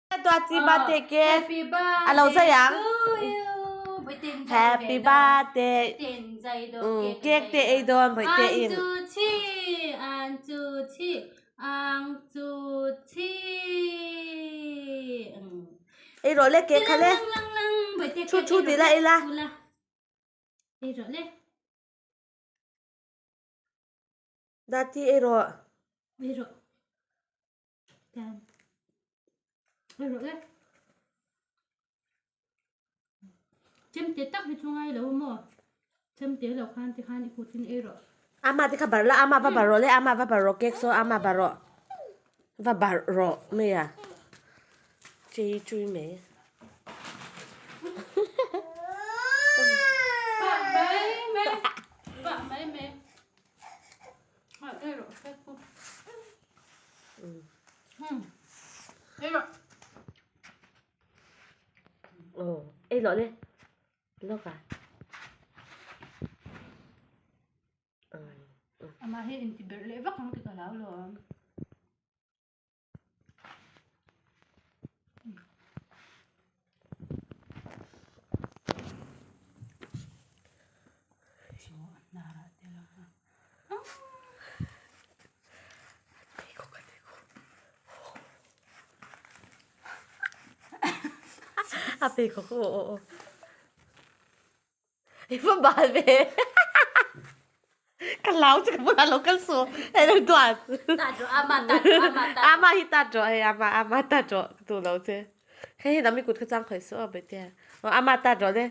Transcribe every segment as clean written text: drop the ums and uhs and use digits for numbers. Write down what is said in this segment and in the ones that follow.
Duati birthday cake a lo zai ang. Happy birthday. Cake te ei dawn bawih te in. Ei rawh le cake kha le. Thu thu ti la ei la. Dati ei rawh. Ei rawh. Tan. Ei rawh le. Chemte tak hi chu ngai lo maw? Chemte lo khan ti khan i kut in ei rawh. Ama te kha bar la, ama va bar rawh le, ama va bar rawh cake saw ama bar rawh. Va bar rawh mai a. Chei chui mai. Ei lawh le lawk a. Amah hi inti berh leh vak ang ti ka hlau lo. A pe kho kho o o. I va bal ve. Ka lau chu ka bulah lo kal su. Hei lo tuan. Ta ro ama ta ro ama ta. Ama hi ta ro hei ama ama ta ro tu lo che. Hei hi nami kut kha chang khoi su a be te. Ama ta ro le.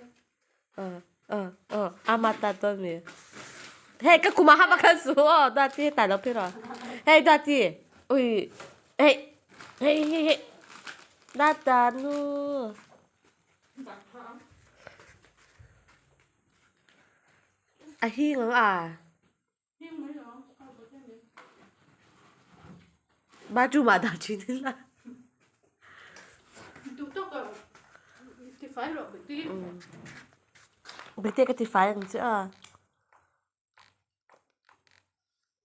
Ama ta to mi. Hei ka kuma ha ba kal su o da ti ta lo phi ro. Hei da ti. Ui. Hei. Hei hei hei. Da ta nu. A hing ang a. Ba chu ma dah thin ila. Bete ka ti fai ang che a.